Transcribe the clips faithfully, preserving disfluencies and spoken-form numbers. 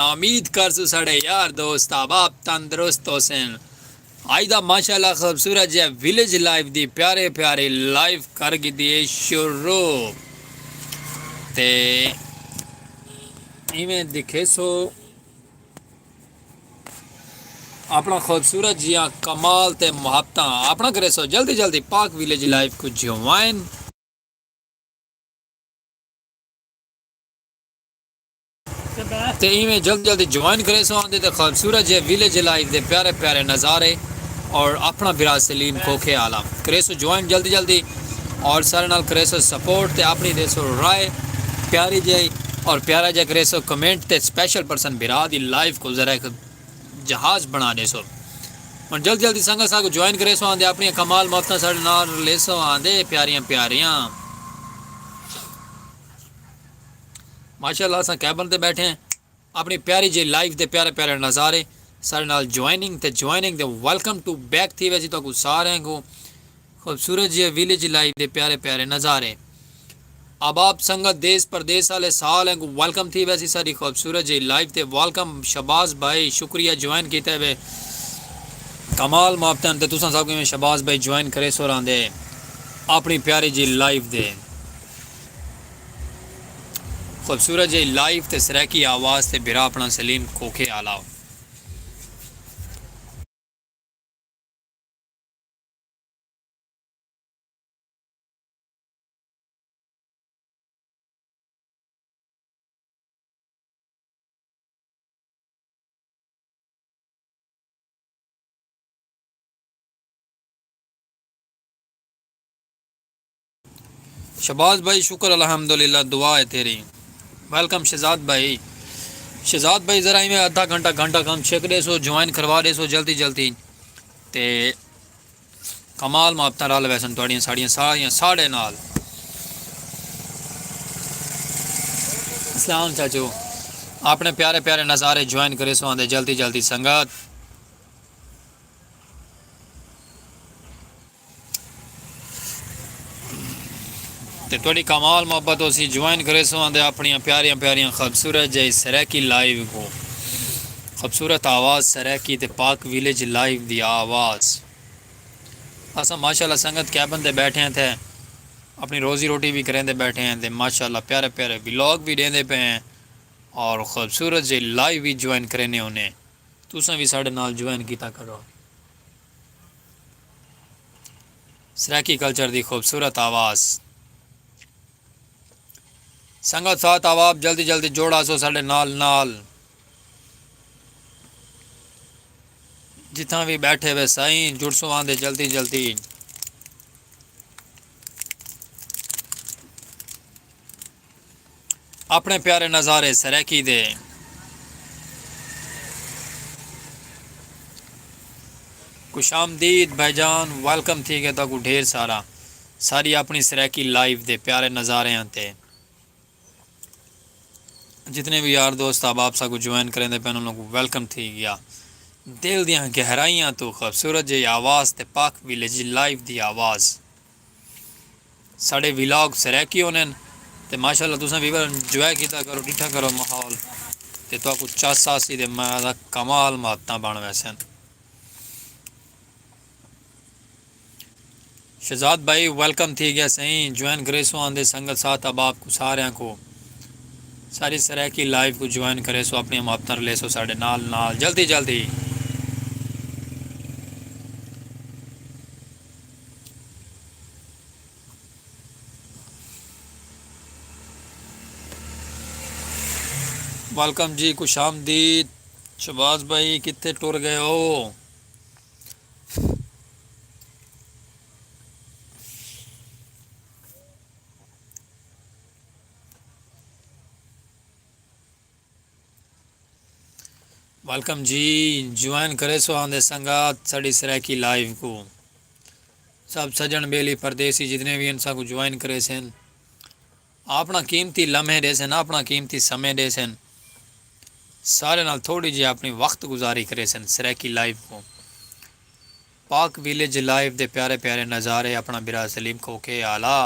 امید کرسوں ساڈے یار دوست احباب تندرست ہوسن۔ اج دا ماشاءاللہ خوبصورت جیہا ویلیج لائف دی پیارے پیاری لائف کر گھدی ہے شروع۔ تے ایویں دکھیسو اپنا خوبصورت جیہاں کمال تے محبتاں اپنا کریسو جلدی جلدی پاک ویلیج لائف کوں جوائن۔ تے ایویں جلدی جلدی جوائن کریسو آندے تے خوبصورت جے ویلیج لائف دے پیارے پیارے نظارے اور اپنا برا سلیم کھوکھے آلا کریسو جوائن جلدی جلدی اور سارے نال کریسو سپورٹ تے اپنی دیسو رائے پیاری جے اور پیارا جے کریسو کمنٹ تے سپیشل پرسن برا دی لائف کو ذرا جہاز بنا ڈیسو۔ ہن جلدی جلدی سنگت ساکو جوائن کریسو آندے اپنی کمال مفتاں ساڈے نال لیسو آندے پیاریاں پیاریاں۔ ماشاءاللہ اساں کیبن تے بیٹھے ہیں اپنی پیاری جی لائف دے پیارے پیارے نظارے ساڈے نال جوائننگ تے جوائننگ دے ویلکم ٹو بیک تھی ویسی تو سارے کو خوبصورت جی ویلیج لائف دے پیارے پیارے نظارے۔ احباب سنگت دیس پردیس آلے ساریں کوں ویلکم تھی ویسی ساڈی خوبصورت جئی لائیو تے ویلکم شہباز بھائی شکریہ جوائن کیتے وے کمال محبتاں تے تساں سب کوں شہباز بھائی جوائن کریسو راندے اپنی پیاری جئی لائیو دے خوبصورت جئی لائیو تے سرائیکی آواز تے بھرا اپنا سلیم کھوکھے آلا۔ شہباز بھائی شکر الحمدللہ دعا ہے تیری۔ ویلکم شہزاد بھائی۔ شہزاد بھائی ذرا ایویں ادھا گھنٹہ گھنٹہ کم چیک ڈیسو جوائن کروا ڈیسو جلدی جلدی تے کمال محبتاں رل ویسن تہاڈیاں ساڈیاں ساریاں ساڈے نال۔ اسلام چاچو اپنے پیارے پیارے نظارے جوائن کریسو آندے جلدی جلدی سنگت۔ تے تہاڈی کمال محبت ہوسی جوائن کریسو آندے اپنیاں پیاریاں پیاریاں خوبصورت جئی سرائیکی لائیو کو۔ خوبصورت آواز سرائیکی تے پاک ویلیج لائیو دی آواز۔ اساں ماشاءاللہ سنگت کیبن تے بیٹھے ہیں تھے اپنی روزی روٹی بھی کریندے بیٹھے ہیں تے ماشاءاللہ پیارے پیارے ولاگ بھی ڈیندے پے ہیں اور خوبصورت جئی لائیو بھی جوائن کرینے ہونے۔ تساں وی ساڈے نال جوائن کیتا کرو۔ سرائیکی کلچر دی خوبصورت آواز۔ سنگت ساتھ آواب جلدی جلدی جوڑ آسو ساڈے نال نال۔ جتھاں وی بیٹھے وے سائیں جڑسو آندے جلدی جلدی۔ اپنے پیارے نظارے سرائیکی دے۔ خوش آمدید بھائی جان ویلکم تھی گئے تاکو ڈھیر سارا ساری اپنی سرائیکی لائیو دے پیارے نظارے ہیں تے جتنے بھی یار دوست احباب ساکو جوائن کریں دے پین انہوں کو ویلکم تھی گیا دل دیاں گہرائیاں تو خوبصورت جی آواز تے پاک ویلیج لائیو دی آواز۔ ساڈے ولاگ سرائیکی ہونن تے ماشاءاللہ تساں ویور انجوائے کیتا کرو ڈٹھا کرو ماحول تے تہاکوں چس آسی تے میں آکھدا کمال محبتاں بن ویسن۔ شہزاد بھائی ویلکم تھی گیا سئیں جوائن کریسو آندے سنگت ساتھ احباب کوں ساریاں کوں ساری سرائیکی لائیو کوں جوائن کریسو اپنیاں محبتاں رلیسو ساڈے نال نال جلدی جلدی۔ ویلکم جی خوش آمدید۔ شہباز بھائی کتھے ٹر گئے ہو؟ ویلکم جی۔ جوائن کریسو آندے سنگت ساڈی سرائیکی لائیو کوں۔ سب سجن بیلی پردیسی جتنے وی ہن ساکوں جوائن کریسن۔ اپنا قیمتی لمحے ڈیسن اپنا قیمتی سمے ڈیسن۔ سارے نال تھوڑی جی اپنی وقت گزاری کریسن سرائیکی لائیو کوں۔ پاک ویلیج لائیو دے پیارے پیارے نظارے اپنا برا سلیم کھوکھے آلا۔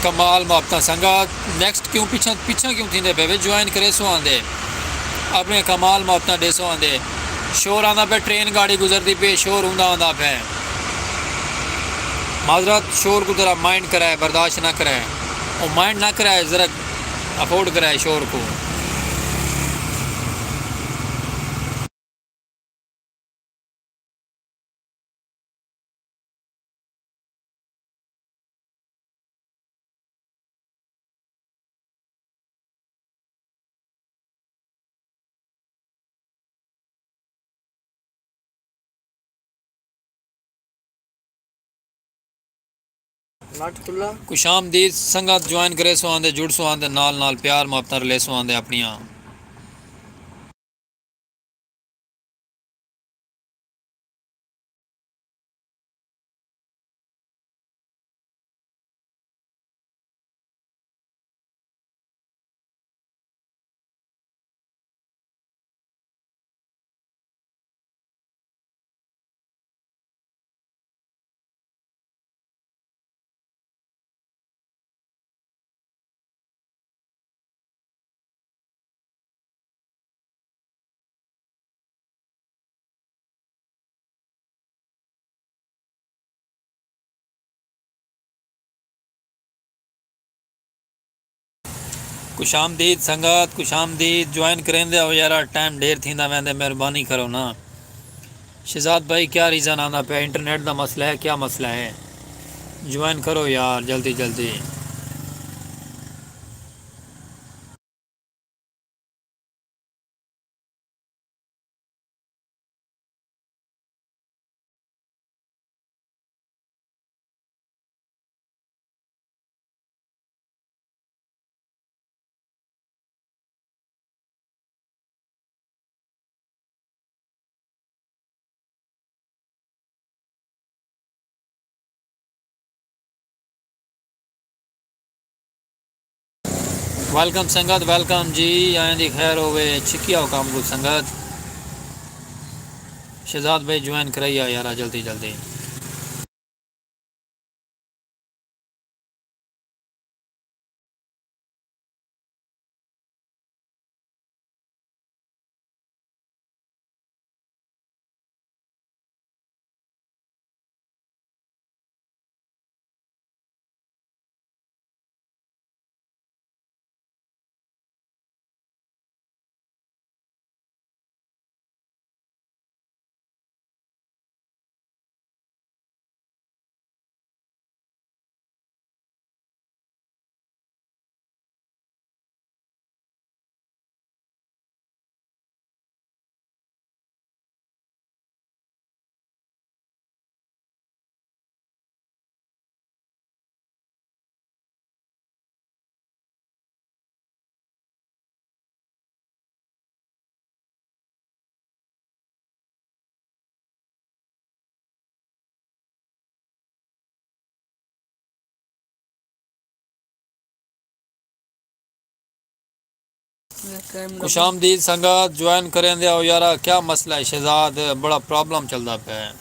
کمال محبتاں سنگت، نیکسٹ کیوں پچھاں، پچھاں کیوں تھیندے پئے وے؟ جوائن کریسو آندے، اپݨیاں کمال محبتاں ݙیسو آندے۔ شور آندا پئے، ٹرین گاڑی گزردی پئی، شور ہوندا آندا پئے۔ معذرت، شور کوں ذرا مائنڈ کرائے، برداشت نہ کرائے، او مائنڈ نہ کرائے، ذرا افورڈ کرائے شور کوں۔ کچھ آمدید سنگت، جوائن کریسو آندے، جڑسو آندے، نال نال پیار محبتاں رلیسو آندے اپݨیاں۔ خوش آمدید سنگت، خوش آمدید۔ جوائن کریندے آؤ یارا، ٹائم ڈھیر تھیندا ویندے، مہربانی کرو نا۔ شہزاد بھائی، کیا ریزن آندا پیا؟ انٹرنیٹ دا مسئلہ ہے، کیا مسئلہ ہے؟ جوائن کرو یار، جلدی جلدی۔ ویلکم سنگت، ویلکم جی، آئیں دی خیر ہووے۔ چھکیا ہو کام کوں سنگت۔ شہزاد بھائی جوائن کرائی آ یارا، جلدی جلدی۔ خوش آمدید سنگت، جوائن کریندے آؤ یارا۔ کیا مسئلہ ہے شہزاد؟ بڑا پرابلم چلدا پیا ہے۔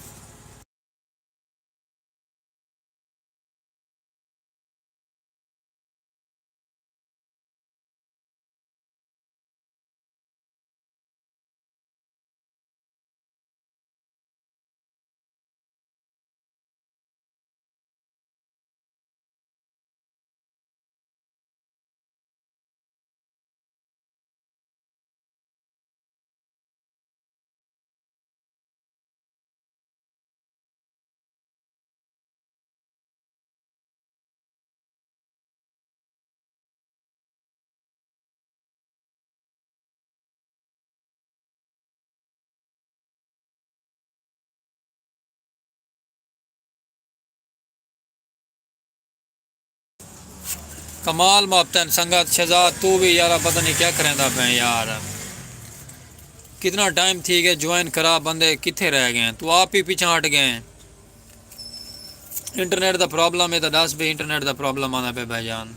کمال محبتن سنگت۔ شہزاد تو بھی یارا پتہ نہیں کیا کریندا پئیں یار، کتنا ٹائم تھی گئے جوائن کرا، بندے کتھے رہ گئے؟ تو آپ ہی پیچھا ہٹ گئے۔ انٹرنیٹ دا پرابلم ہے تاں ݙس بھئی، انٹرنیٹ دا پرابلم آندا پئے بھائی جان۔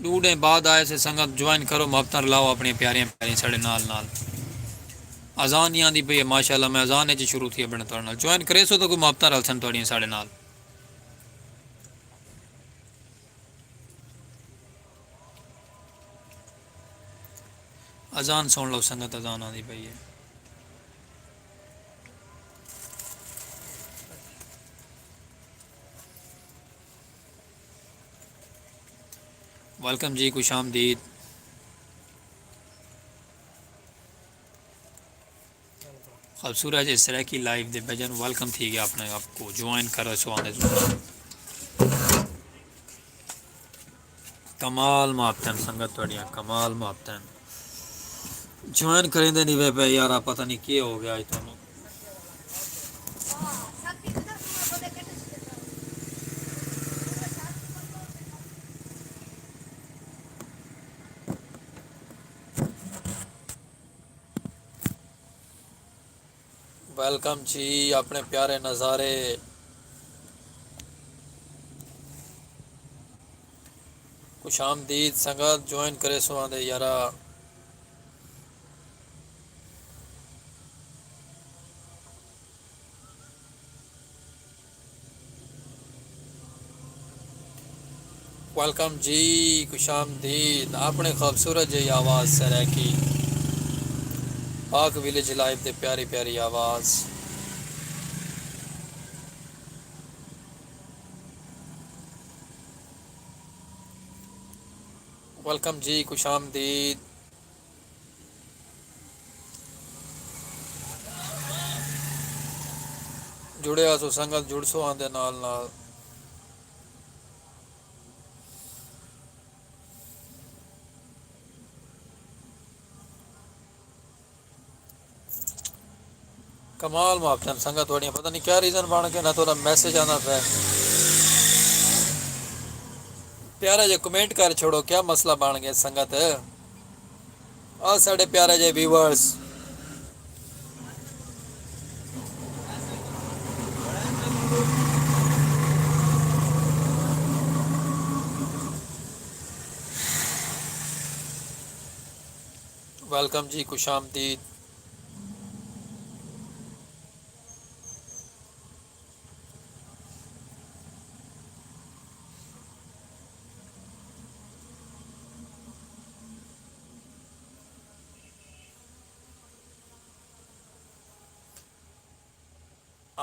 ݙو ݙینھ بعد آئے سے سنگت، جوائن کرو، محبتاں رلاؤ اپݨیاں پیاریاں پیاریاں ساݙے نال نال۔ اذان ہی آندی پئی ہے ماشاءاللہ، میں اذان اچ شروع تھی اپݨے تہاݙے نال۔ جوائن کریسو تاں کوئی محبتاں رلسن تہاݙیاں ساݙے نال۔ اذان سن لو سنگت، اذان آندی پئی ہے۔ ویلکم جی، خوش آمدید۔ خوبصورت جے سرائیکی لائیو دے بھجن، ویلکم تھی گیا، اپنے آپ کو جوائن کرو سو آندے۔ کمال محبتن سنگت تہاڈیاں، کمال محبتن۔ جوائن کریندے نہیں وے پے یارا، پتہ نہیں کیا ہو گیا اج تانوں۔ ویلکم جی، اپنے پیارے نظارے۔ خوش آمدید سنگت، جوائن کریسو آندے یارا۔ ویلکم جی، خوش آمدید۔ اپنے خوبصورت جئی آواز سرائیکی۔ پاک ویلیج لائیو دے پیاری پیاری آواز۔ ویلکم جی، خوش آمدید۔ جڑے آسو سنگت، جڑسو آندے نال نال۔ کمال محبتن سنگت تہاڈیاں، پتہ نہیں کیا ریزن بن گئے، نہ تہاڈا میسج آندا پے۔ پیارا جے کمنٹ کر چھوڑو، کیا مسئلہ بن گیا سنگت؟ آ ساڈے پیارے جے ویورز۔ ویلکم جی، خوش آمدید۔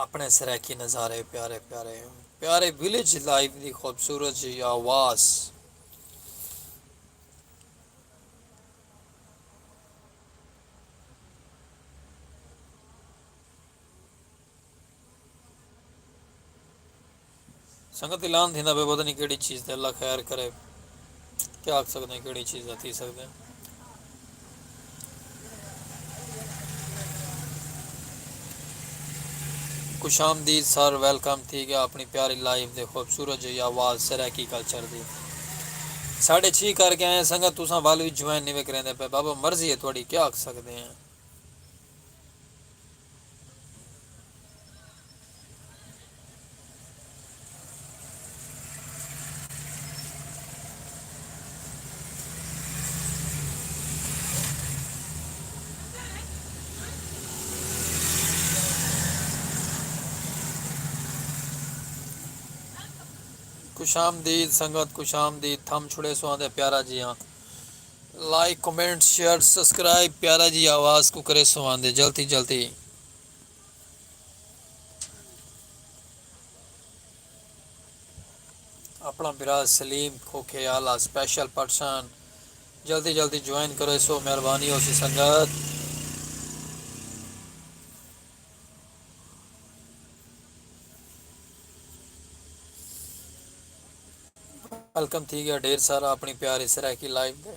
اپنے سرائیکی نظارے پیارے پیارے، پیارے ویلیج لائف دی خوبصورت جی آواز۔ سنگت اعلان تھیندا پئے، پتہ نہیں کیڑھی چیز تے، اللہ خیر کرے۔ کیا آکھ سکدے ہیں کیڑھی چیز دا تھی سکدے ہیں۔ خوش آمدید سر، ویلکم تھی گیا اپنی پیاری لائف دے خوبصورت جئی آواز سرائیکی کلچر دی۔ ساڑھے چھی کر کے آئے ہیں سنگت، تساں ول وی جوائن نہیں وے کریندے پئے، بابا مرضی ہے تہاڈی، کیا آکھ سکدے ہیں۔ خوش آمدید سنگت، خوش آمدید۔ تھم چھڑے سو آندے پیارا جی ہاں۔ لائک، کمنٹ، شیئر، سبسکرائب، پیارا جی آواز کو کرے سو آندے جلدی جلدی۔ اپنا برا سلیم کھوکھے آلا اسپیشل پرسن، جلدی جلدی جوائن کرو سو، مہربانی ہوسی سنگت۔ ویلکم تھی گیا ڈھیر سارا اپنی پیاری سرائیکی لائف دے۔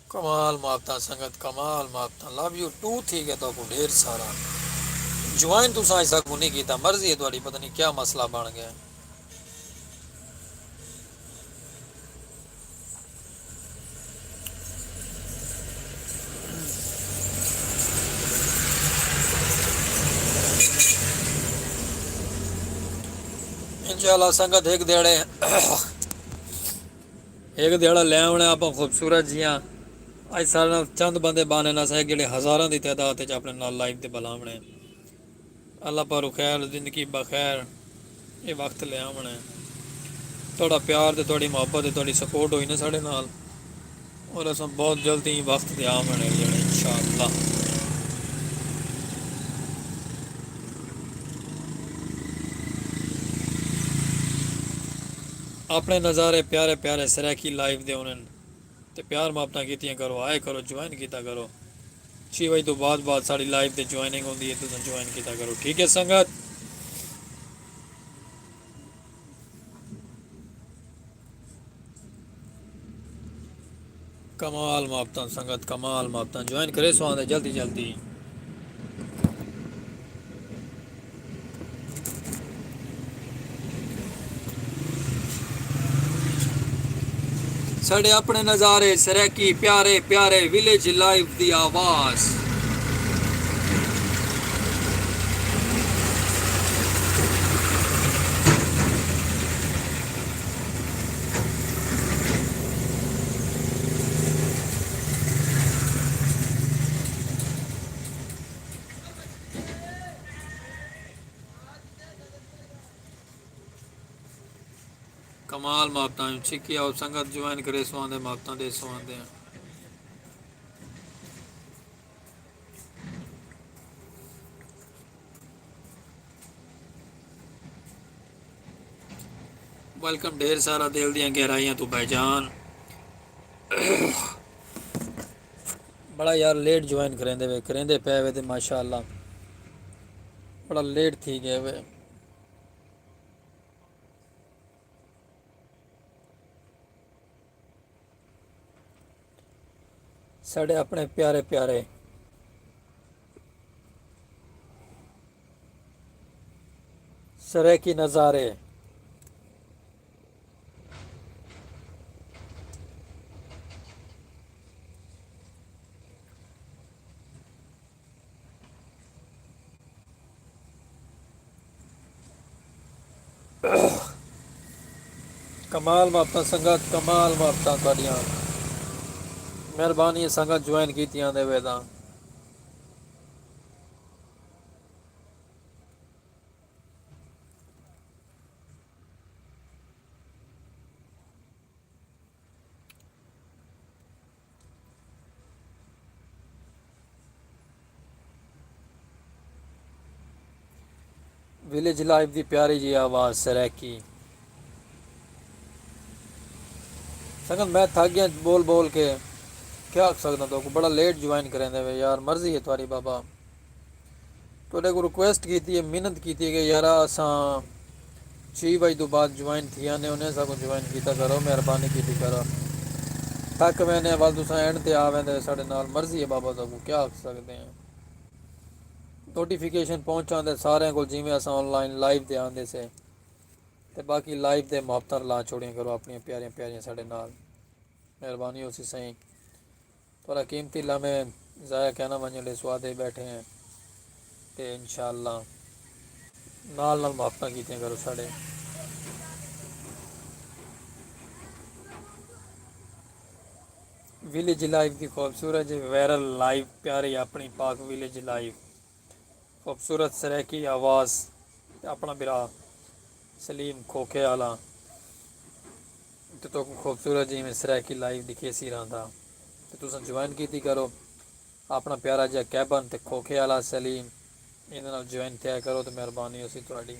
کمال محبتاں سنگت، کمال محبتاں۔ لو یو ٹو تھی گئے تو کو ڈھیر سارا۔ جوائن تساں ایسا کو نہیں کیتا، مرضی ہے تہاڈی، پتہ نہیں کیا مسئلہ بن گیا۔ انشاءاللہ سنگت ہک دیہڑے ایک دیہاڑا لے آوݨے آپاں خوبصورت جیاں۔ اج سارے نال چند بندے بانے نہ سہے جڑے ہزاراں دی تعداد وچ اپنے نال لائیو تے بلاوݨے۔ اللہ پاروں خیر، زندگی بخیر، اے وقت لے آوݨے۔ تہاڈا پیار تے تہاڈی محبت تے تہاڈی سپورٹ ہوئی نا ساڈے نال، اور اساں بہت جلد ایں وقت تے آوݨے جڑے انشاءاللہ۔ اپنے نظارے پیارے پیارے سرائیکی لائیو دے ہونن۔ تے پیار محبتاں کیتیاں کرو، آئے کرو، جوائن کیتا کرو۔ چھی وجے توں بعد بعد ساڈی لائیو تے جوائننگ ہوندی ہے، تساں جوائن کیتا کرو، ٹھیک ہے سنگت؟ کمال محبتاں سنگت، کمال محبتاں، جوائن کرے سواں دے جلدی جلدی۔ ساڈے اپنے نظارے سرائیکی پیارے پیارے ویلیج لائف دی آواز۔ کمال محبتاں چھکی آؤ سنگت جوائن کرے سواندے محبتاں دے سواندے۔ ویلکم ڈھیر سارا دل دیاں گہرائیاں تو بھائی جان۔ بڑا یار لیٹ جوائن کریندے وے کریندے پے وے تے ماشاءاللہ بڑا لیٹ تھی گئے وے۔ ساڈے اپنے پیارے پیارے سرائیکی نظارے۔ کمال محبتاں سنگت، کمال محبتاں تہاڈیاں۔ مہربانی سنگت جوائن کیتی آندے وے تاں۔ ویلیج لائف دی پیاری جی آواز سرائیکی۔ سنگت میں تھک گیا بول بول کے کیا آکھ سکدا تو کو بڑا لیٹ جوائن کریں دے وے یار مرضی ہے تھوڑی بابا۔ تہاڈے کوں ریکویسٹ کیتی ہے، محنت کیتی ہے کہ یارا اساں چھی وجے توں بعد جوائن تھی آنے ہونے، اساں کوں جوائن کیتا کرو، مہربانی کیتی کرو۔ تھک ویندے ہیں، ول تساں اینڈ تے آ ویندے ہو ساڈے نال، مرضی ہے بابا، تہاکوں کیا آکھ سکدے ہیں۔ نوٹیفیکیشن پہنچاندے ساریاں کول، جیویں اساں آن لائن لائیو تے آندے سے تے باقی لائیو تے محبتاں رلا چھوڑیاں کرو اپنیاں پیاریاں پیاریاں ساڈے نال۔ مہربانی ہوسی سائیں۔ تہاڈا قیمتی لمحے ضائع کینا ونجن ڈے سوادے بیٹھے ہیں تے انشاءاللہ نال نال محبتاں کیتیاں کرو ساڈے۔ ویلیج لائف دی خوبصورت جی وائرل لائف پیاری اپنی پاک ویلیج لائف۔ خوبصورت سرائیکی آواز تے اپنا بھرا سلیم کھوکھے آلا تے توکوں خوبصورت جی میں سرائیکی لائیو دکھیسی رہندا تے تساں جوائن کیتی کرو اپنا پیارا جا کیبن تے کھوکھے آلا سلیم ایندے نال جوائن تھیا کرو تے مہربانی ہوسی تہاڈی۔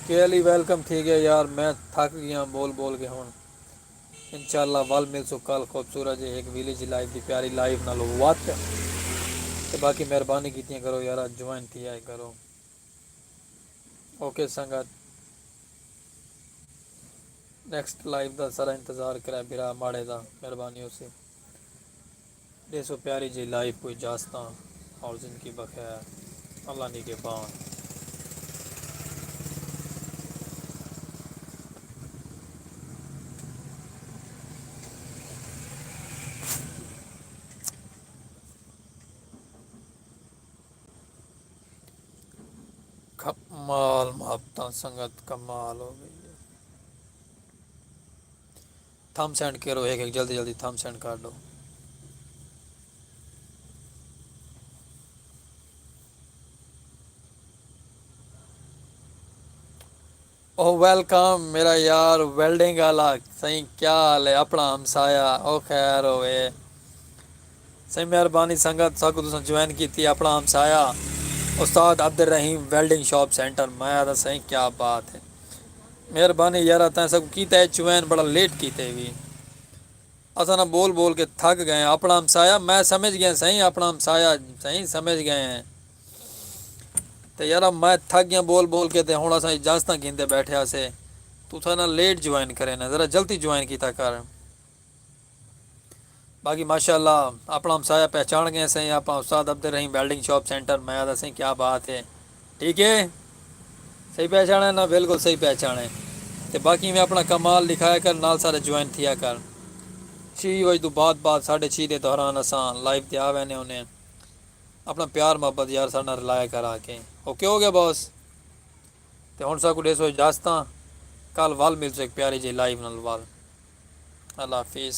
کے علی ویلکم تھی گیا یار میں تھک گیا بول بول کے ہن۔ انشاءاللہ ول ملسوں کل خوبصورت جے ہک ویلیج لائف دی پیاری لائف نال وت تے باقی مہربانی کیتیاں کرو یارا جوائن تھی آئے کرو۔ اوکے سنگت نیکسٹ لائف دا سارا انتظار کرے بھرا ماڑے دا مہربانی ہوسی۔ ݙیسو پیاری جئی لائف کوں اجازتاں اور زندگی بخیر اللہ نگہبان۔ کمال محبتاں سنگت کمال ہو گئی ہے۔ تھم سینڈ کرو، ہک ہک جلدی جلدی تھم سینڈ کر ݙو۔ او ویلکم میرا یار ویلڈنگ والا۔ سائیں کیا حال ہے؟ اپنا ہمسایا، او خیر ہوئے۔ سائیں مہربانی سنگت، ساکو تساں جوائن کیتی، اپنا ہمسایا استاد عبدالرحیم ویلڈنگ شاپ سینٹر۔ میں آہدا سائیں کیا بات ہے، مہربانی یارا، تیں ساکو کیتا ہے جوائن، بڑا لیٹ کیتے وی۔ اساں نہ بول بول کے تھک گئے ہیں۔ اپنا ہمسایا، میں سمجھ گئے سائیں، اپنا ہمسایا سائیں، سمجھ گئے ہیں۔ تے یارا میں تھک گیا بول بول کے، تے ہن اساں اجازتاں گھندے بیٹھے ہاسے۔ تو تھا نہ لیٹ جوائن کرے نا، ذرا جلدی جوائن کیتا کر۔ باقی ماشاءاللہ اپنا ہمسایا پہچان گئے سائیں، اپنا استاد عبدالرحیم ویلڈنگ شاپ سینٹر، میں آہدا سائیں کیا بات ہے۔ ٹھیک ہے، صحیح پہچانا ہے نا؟ بالکل صحیح پہچانا ہے۔ تے باقی میں اپنا کمال دکھایا کر، نال سارے جوائن تھیا کر۔ چھی وجہ تو بعد، بعد ساڑھے چھی دے دوران اساں لائیو تے آ وینے ہونے۔ اپنا پیار محبت یار ساڑھے نال رلایا کر آ کے۔ اوکے ہو گیا باس؟ تے ہن ساکو ݙیسو اجازتاں، کل ول ملسوں ہک پیاری جئی لائیو نال ول۔ اللہ حافظ۔